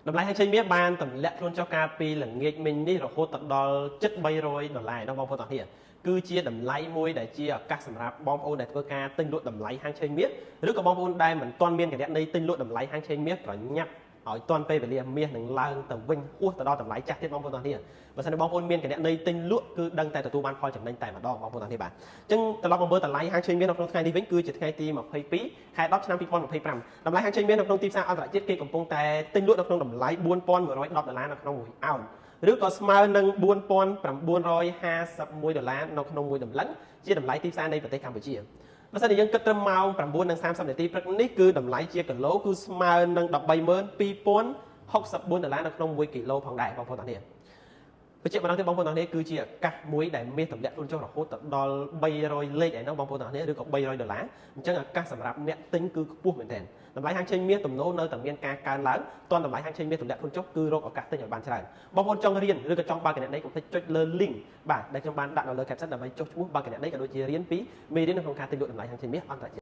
តម្លៃហាងឆេងមាសបានទម្លាក់ខ្លួនចុះកាលពីល្ងាចមិញនេះរហូតទៅដល់ជិត300ដុល្លារដល់បងប្អូនទាំងគ្នាគឺជាតម្លៃមួយដែលជាឱកាសសម្រាប់បងប្អូនដែលធ្វើការទិញលក់តម្លៃហាងឆេងមាសឬក៏បងប្អូនដែលមិនទាន់មានគណនីទិញលក់តម្លៃហាងឆេងមាសប្រញាប់ឲ្យទាន់ពេលវេលាមាសនឹងឡើងទៅវិញហួសទៅដល់តម្លៃចាស់ទៀតបងប្អូនទាំងគ្នាបើសិនជាបងប្អូនមានគណនីទិញលក់គឺដឹងតែទទួលបានផលចំណេញតែម្ដងបងប្អូនទាំងគ្នាបាទអញ្ចឹងត្រឡប់មកមើលតម្លៃហាងឆេងមាសនៅក្នុងថ្ងៃនេះវិញគឺជាថ្ងៃទី22ខែ10ឆ្នាំ2025តម្លៃហាងឆេងមាសនៅក្នុងទីផ្សារអន្តរជាតិគេកំពុងតែទិញលក់នៅក្នុងតម្លៃ4110ដុល្លារនៅក្នុងមួយអោនឬក៏ស្មើនឹង4951ដុល្លារនៅក្នុងមួយតម្លឹងជាតម្លៃទីផ្សារនៃប្រទេសកម្ពុជាបើសិនជាយើងគិតត្រឹមម៉ោង9:30នាទីព្រឹកនេះគឺតម្លៃជាគីឡូគឺស្មើនឹង132,064ដុល្លារនៅក្នុង1គីឡូផងដែរបងប្អូនទាំងនេះបញ្ជាក់ម្ដងទៀតបងប្អូនទាំងនេះគឺជាឱកាសមួយដែលមាសទម្លាក់ខ្លួនចុះរហូតទៅដល់300លេខឯណោះបងប្អូនទាំងនេះឬក៏300ដុល្លារអញ្ចឹងឱកាសសម្រាប់អ្នកទិញគឺខ្ពស់មែនទែនតម្លៃហាងឆេងមាសទំនោរនៅតែមានការកើនឡើងទាន់តម្លៃហាងឆេងមាសទម្លាក់ខ្លួនចុះគឺរកឱកាសទិញឲ្យបានច្រើនបងប្អូនចង់រៀនឬក៏ចង់បើកគណនីកុំភ្លេចចុចលើ link បាទដែលខ្ញុំបានដាក់នៅលើ caption ដើម្បីចុះឈ្មោះបើកគណនីក៏ដូចជារៀនពីមេរៀននៅក្នុងការទិញលក់តម្លៃហាងឆេងមាសអន្តរជាតិ។